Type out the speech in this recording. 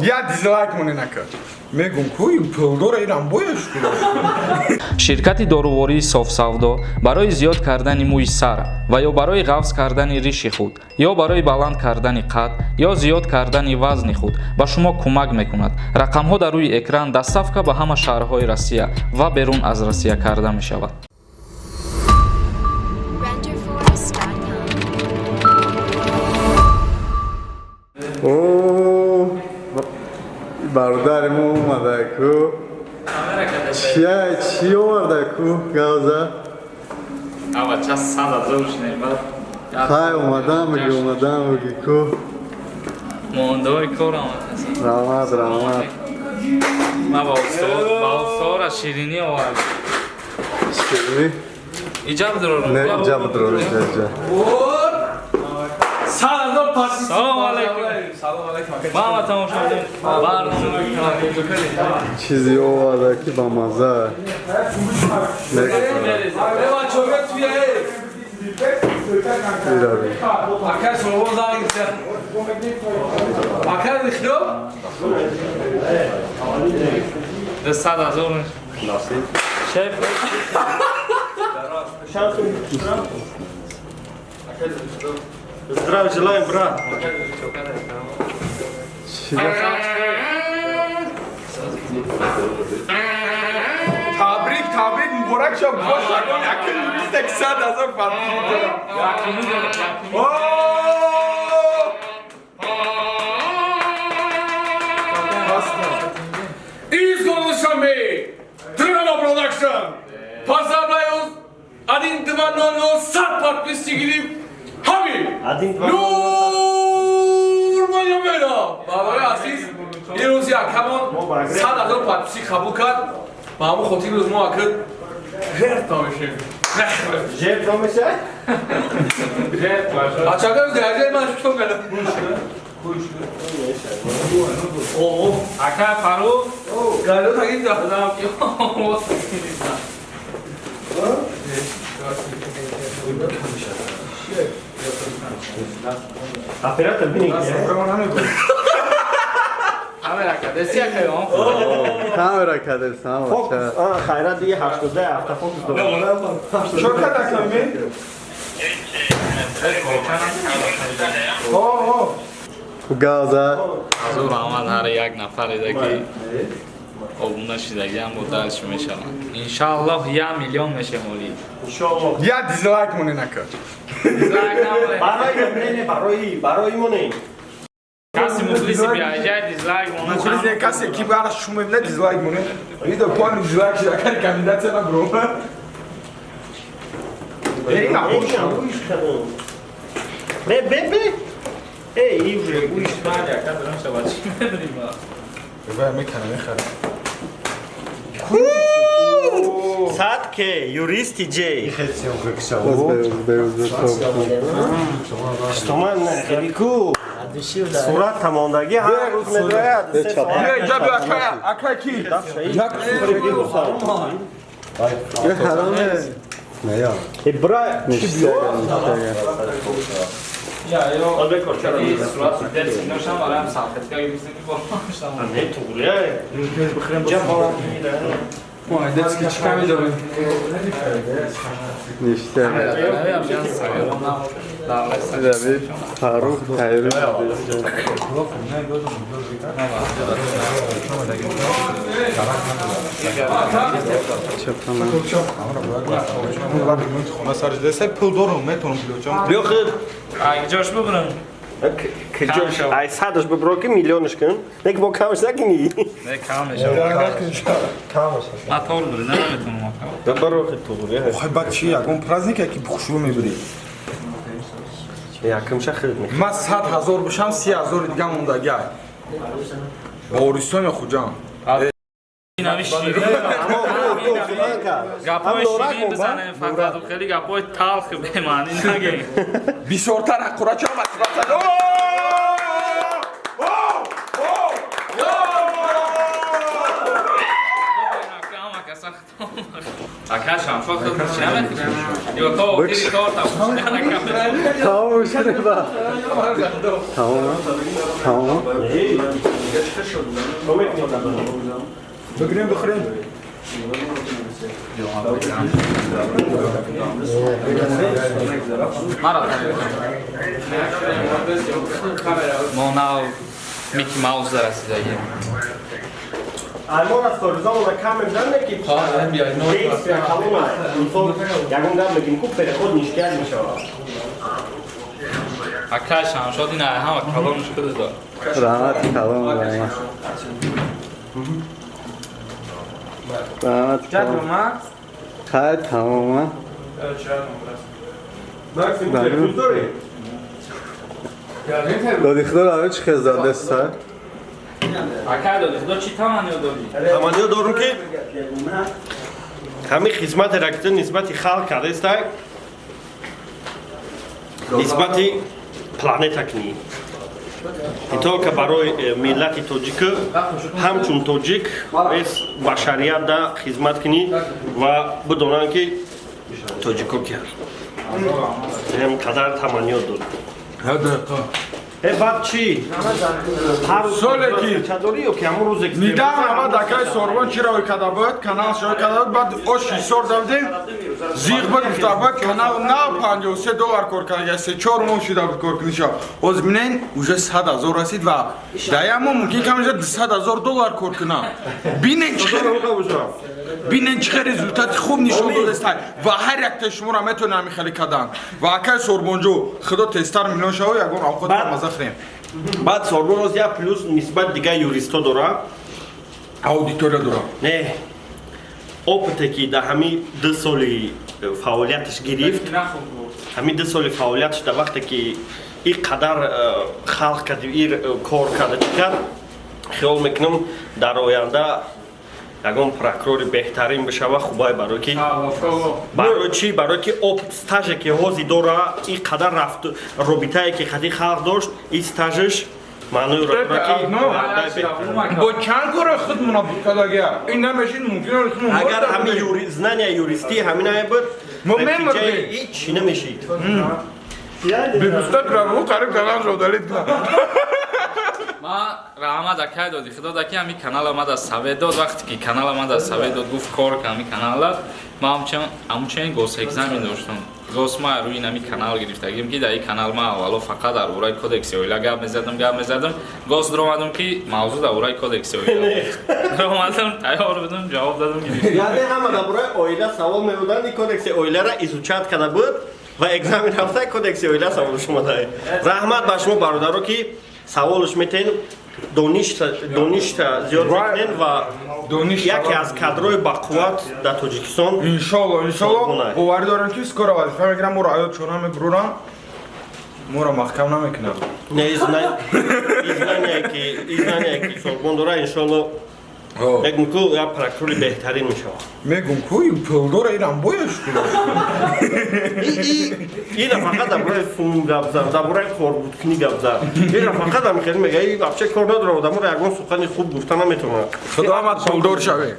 Я дизлайк моне нака. Мегум ку пулдора ирам бояш ку. Ширкати дорувории Софсавдо барои зиёд кардани мӯи сар ва ё барои ғафз кардани риши худ, ё барои баланд кардани қад, ё зиёд кардани вазни худ ба шумо кӯмак мекунад. Рақамҳо дар рӯи экран. Доставка ба ҳама шаҳрҳои Россия ва берун аз Россия карда мешавад. Renderforest.com. О, бародари мо омада ку. Чия, чи оварда ку, гавза? Ава час 100 000 шинем. Хай, омадам биги, омадам биги ку. Мондаои корам. Раҳмат, раҳмат. Ман ба устодра ширинӣ овардам. Ширинӣ? Иҷа бидорорам. Не, иҷа бидорор, иҷа, иҷа. 100 000 подписчик. Салом алейкум. Салом алейкум. Мама тамошобин барномаи Чизе оварда ки ба мазза. Ева чорга туя э. Ирави. Ака шумо занг зад. Ака дихто? 100 000. Шеф. Здравия желаем, брат. Чи? Табрик, табрик, муборак шав, бош шагон як юрист 100 000 подписчик дорам. О! Из Душанбе. Drama Production. Поздравляю. 1 2 0 0 100 подписчик гирифт. Ҳамин. 1 2 Нур Муҳаммедов. Бародари азиз, имрӯз якамон 100 000 подписчик қабул кард. Ба ҳамон хотир имрӯз мо акр жертва мешем. Жертва мешавад? Ачага даҷаи ман шутон кардам. Ака Фарух. Галё тагин да. Оператор бинед. Камера кадеси акаём. Камера кадесан, Фокус, бача. а, хайрат диге 80 автофокус дорад. Чо када ками? О, о. Ку гавза. Ҳазур раҳмат ҳар як нафареда ки обуна шидагиам бо дальше мешаванд. Иншааллоҳ, 1 миллион мешем оли. Иншоаллоҳ. Я дизлайк моне нака. Барои не, не, барои мо не. Каси мухлиси биаҷай дизлайк мона. Мухлиси касе ки бара шум мебинад дизлайк моне. Видео полный дизлайк шуда, рекомендация на бро. Эй, на Эй, уиш кадом. Бе, бе, бе. Эй, ивже, уиш. Бай мекана мехара. Сад ке, юристи ҷей. Узбе, узбе, узбе, топ. Штоман хеле ку. Сурат тамондагӣ ҳар рӯз медояд. Се соат. Бия иҷа бия ака, ака ки? Е, ҳараме. Э, бра, Ништяга, ништяга. Не, туғрия. Ҷа баланд меда. Детский чӣ ками дорем? Ништяга. Ирави, Фарух тайёрӣ шуда. Чапана. Хона сар жида, пул дорум, метонам пулочам. Биё хел. Ҷош бубурам. Киҷош, ай садаш бибро ки миллионш кун. Не ки бо камаш накунӣ. Не, кам мешавад. Ман тор бури, наметонам ака. Да баро хел туғрия. Охай баъд чи ягон праздник ки хушрӯ мебирӣ? Якумша хел мехӯрам. Ман 100 000 бошам, 30 000 дига мондагиай. Ба Ористони Хуҷанд. Инави ширин. Гапҳои ширин бизанем фақат, хеле гапҳои талхи бемаънӣ нагем. Бисёртар ҳаққурача мотиватсия. Ҳама каса хато. Ака Шамшод худ чӣ намекунӣ? Ё то охири торта Тамом шуд ба. Тамом. Тамом. Бигирем бихӯрем. Мара мо нав Микки Маус расидагим. Аймон аз коризон кам мезанад ки действия калона мисол ягон гап мегим ку переход ништяк мешавад. Ака Шамшод ина ҳама калонш худ дор. Раҳмат калон раҳмат. Раҳмат калон. Хай тамом. Максим телефон дорӣ? Доди худо раве чӣ хез задаст са? Ака доди худо чӣ таманниё дорӣ? Таманниё дорум ки ҳамин хизматеро ки ту нисбати халқ кардестай, нисбати планета кунӣ. Не только барои миллати тоҷик, ҳамчун тоҷик бес башариятда хизмат кунӣ ва бидонанд ки тоҷико ки ҳаст. Ин қадар таманниёт дорам. Баъд чӣ? Ҳар рӯз Соле ки чадорӣ ё ки ҳамон рӯзе ки Нидам ама дакай Сорбон чӣ равой када буд, канал шавой када буд, баъд ош ҳисор давдем, зиғ буд гуфта буд, канал на $53 кор карда, 3-4 моҳ шида буд кор куниша. Ҳоз бинен, уже 100,000 расид ва дар як моҳ мумкин кам уже $200,000 кор кунам. Бинен чӣ хел бинен чӣ хел результати хуб нишон додеста ва ҳар яктаи шуморо метавонем ҳамин хеле кардан. Ва акай Сорбонҷо, худо тезтар миллион шава, ягон авқот маза хӯрем. Баъд Сорбон роз як плюс нисбат дигар юристҳо дора. Аудитория дора. Не, опыте ки дар ҳамин 2 соли фаъолияташ гирифт, ҳамин 2 соли фаъолияташ дар вақте ки ин қадар халқ кард, ин кор карда чӣ кард, хиёл мекунам дар оянда ягон прокурори беҳтарин бишава. Хубай барои ки барои чӣ? Барои ки опыт стаже ки ҳозир дора, ин қадар рафт робитае ки қади халқ дошт, ин стажаш маънои дорад ки бо чанд кора худ мунабуд кардагия. Ин намешид мумкин худ агар ҳамин знания юристӣ ҳаминае буд, мо мемурдем. Ҳеҷ чӣ намешид. Бигуфта кунам, қариб каналшо удалить кунам. Ма раҳмат акай доди худо даки ҳами канала ма да совет дод. Вақте ки канала ма да совет дод, гуфт кор кун ҳами канала, ма ҳамчунин госэкзамен доштам. Гос ма рӯи ҳами канал гирифтагим ки дар ин канал ма аввало фақат дар бораи кодекси оила гап мезадам. Гос дуромадам ки мавзӯъ дар бораи кодекси оила дуромадам, тайёр будам, ҷавоб дадам, гирифтам. Яъне ҳама дар бораи оила савол меоданд, ин кодекси оиларо изучать карда буд ва экзамен рафта кодекси оила саволш омада. Раҳмат ба шумо бародаро ки саволш метен, доништа зиёд мекунен ва яке аз кадрои бақувват дар Тоҷикистон. Иншолло, иншолло, боварӣ дорам ки скоро вазифа мегирам, моро аёд чона мебурам, моро маҳкам намекунам. Не, изнание ки Сорбон дора, иншолло мегум ку як прокурори беҳтарин мешавад. Мегум ку пулдора инам бояш кунам. Ина фақат дар бораи сум гап зад, дар бораи корбудкунӣ гап зад. Ина фақат ҳам хеле мега, ин вообще кор надора, одаморо ягон сухани хуб гуфта наметавонад. Худо ҳамат пулдор шаве.